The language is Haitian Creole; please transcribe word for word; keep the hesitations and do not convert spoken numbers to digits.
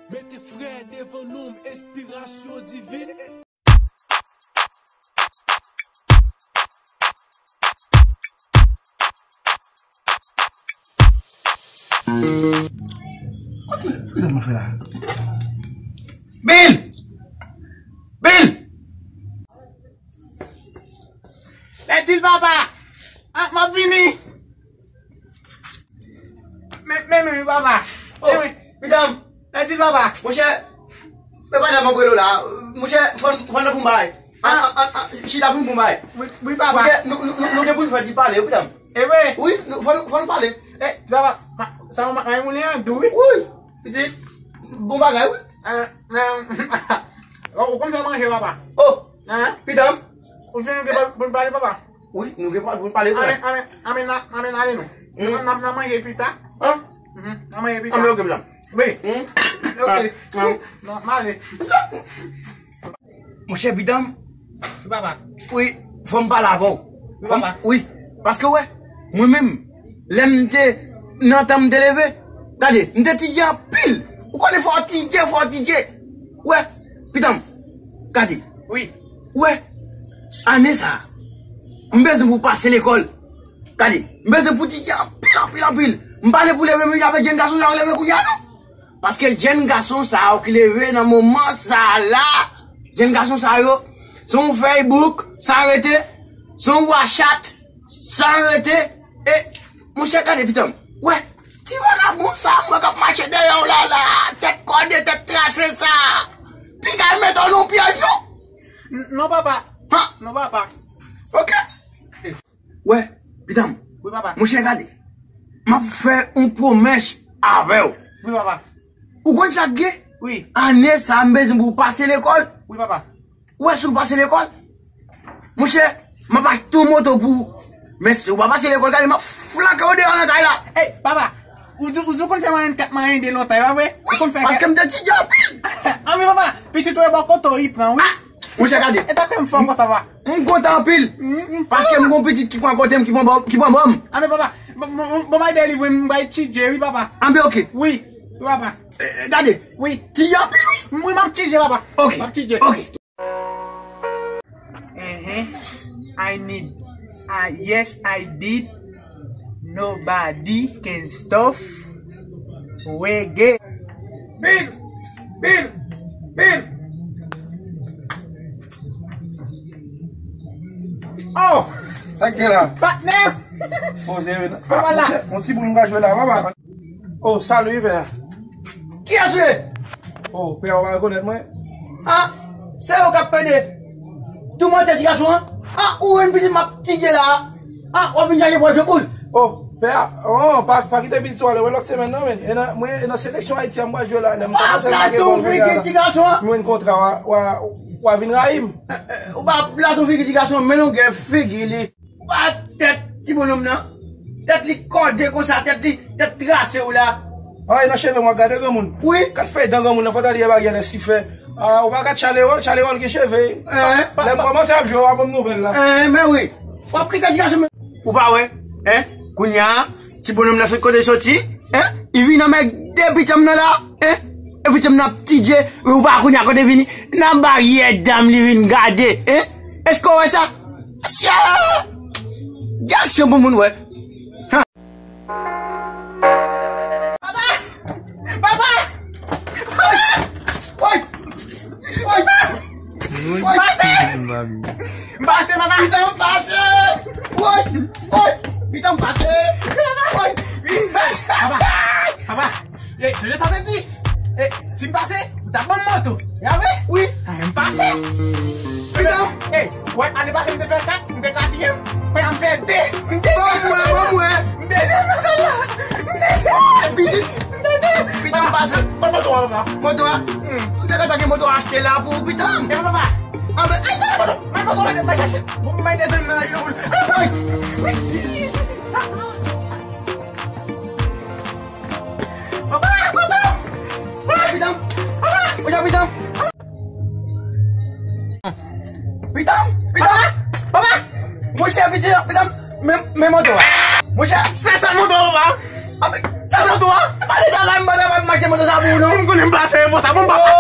Mete frè devan non m, enspirasyon divin. Kote m fè la? Bill! Bill! Lè di l papa! Ah, m ap vini! Men, men, men, papa! Oh, men, men, pitanm! Lè di l papa! Monchè, men pa nan m ap rele w la. Monchè, fò, fò n nan pou m bay. An, an, an, an, chita pou m pou m bay. Wi, wi, papa. Monchè, nou, nou, nou, nou gen pou n fè ti pale, wi, pitanm. E vre? Wi, nou, fò, nou, fò n pale. E, ti papa, ma, sa w mwen moulen an dou, wi. Wi, pitit, bon bagay, wi. An, an, ou konn fè manje, papa? Oh, pitanm. Ou fè nou gen pou n pale, papa? Wi, nou gen pou n pale, wi. Anben, anben, anben, n a, anben, n ale non. N a, n a manje pita. An? Mhm, n a manje pita. Anben, ok, pitanm. Wi. Ok. Non, m ale. Monchè, pitanm. Wi, papa. Wi, fò m pale avè w. Wi, papa. Wi, paske, wè, mwen menm, lè m te nan tan m te leve, gade, m te tidye anpil. Ou konnen fò w tidye, fò w tidye. Wè, pitanm, gade. Wi. Wè, ane sa a, m bezwen pou pase lekòl. Gade, m bezwen pou tidye anpil, anpil, anpil. M pa gen pou leve menm jan avèk jèn gason sa yo leve kounye a, non. Paske jèn gason sa yo ki leve nan moman sa a la, jèn gason sa yo, se yon Facebook, sa rete, se yon WhatsApp, sa rete, e, monchè, gade, pitanm, wè, ti vagabon sa, mwen k ap mache dèyè w la, la, tèt kòde, tèt trase sa, piga l mete w nan pyèj, non. N-, non, papa. Ha? Non, papa. Ok. Wè, pitanm. Wi, papa. Monchè, gade. M ap fè yon pwomès avè w. Wi, papa. Ou konn sa k gen? Wi. Ane sa a, m bezwen pou w pase lekòl. Wi, papa. Ou wè, si w pase lekòl, monchè, m ap achte yon moto pou ou. Men si w pa pase lekòl, gade, m ap flanke w deyò nan kay la. Ey, papa, ou di, ou di w konn fè manyen tèt manyen de lontan, e pa vre? Wi, paske m te tidye anpil. Anben, papa, pitit ou e bò kote w li pran, wi. Ah! Monchè, gade. E ta fè m fò konsa, papa. M kontan anpil. Paske m gon pitit ki pran kote m, ki pran bò, ki pran bò m. Anben, papa, bon, bon, bon, bay delivre m, bay tidye, wi, papa. Anben, ok. Wi, wi, papa. Eh, eh, gade. Wi. Tidye anpil, wi. Wi, m ap tidye, papa. Ok. M ap tidye. Ok. Mhm. I need, I, yes, I did. Nobody can stop reggae. Bill! Bill! Bill! Oh! Sa k gen la? Patnè! Oh, se vre. Ah, monchè, yon ti boul m ka jwe la, papa. Oh, salut, pè. Kiyès ou ye? Oh, pè, ou pa rekonèt mwen? Ah, se ou k ap pede. Toumante ti gason an. Ah, ou menm pitit m ap tidye la. Ah, w ap vin chache pwòl je boul. Oh, pè, oh, pa, pa kite pitit sa w ale, wè lòt semèn nan, men. E nan, mwen, e nan seleksyon Ayiti a m pral jwe la, lè m kòmanse make gòl kounye a la. Mwen kontra, w a, w a, w a vin rayi m. Eh, eh, ou pa platon figi ti gason, men longè figi li. Ou pa tèt ti bonnonm nan. Tèt li kòde konsa, tèt li, tèt trase w la. Ay, nan cheve mwen, gade granmoun. Wi. Kat fèy dan granmoun nan, fò ta di e bagay lè si fè. Ah, ou pa gad Chalewòl, Chalewòl gen cheve. Eh, lè m kòmanse ap jwe, w a ban m nouvèl la. Eh, men wi. W ap kite ti gason men. Ou pa wè, en? Kounye a, ti bonnonm nan sot kote l soti, en? Li vin anmède pitit m nan la, en? E pitit m nan ap tidye, men ou pa kounye a kote vini. Nan baryè dam li vin gade, en? Èske w wè sa? Sya! Gen aksyon pou moun wè. Papa! Papa! Woy! Woy! Woy! M pase! M pase, papa! Pitit m pase! Woy! Woy! Pitit m pase! Woy! Papa! Papa! E, sonje sa te di. E, si m pase, ou t ap ban m moto. E a vre? Wi. A, m pase. Pitit m. E, wè, ane pase m te fè kat, m te katriyèm. Kounye a m fè de. M te... Ban m wè, ban m wè. M te de nan sal la. M te de. Pitit. M te de. Pitit m pase. Ban m moto a, papa. Moto a. Hmm. M te gentan gen moto achte la pou ou, pitit m. E papa. A, men, ay, moto. Mwen moto, mwen te chache. Mwen te zòn nan la. Ay, ay. Papa, papa! Papa! Pitit m! Papa! Monchè, pitit m! Pitit m! Pitit m! Papa! Papa! Monchè, pitit m! Pitit m! Men, men moto a! Monchè! Sa, sa moto a, papa! A, men, sa moto a! Pa de travay, m pa travay, m achte moto sa pou ou, non. Si m konnen m pa fè efò sa, bon, m pa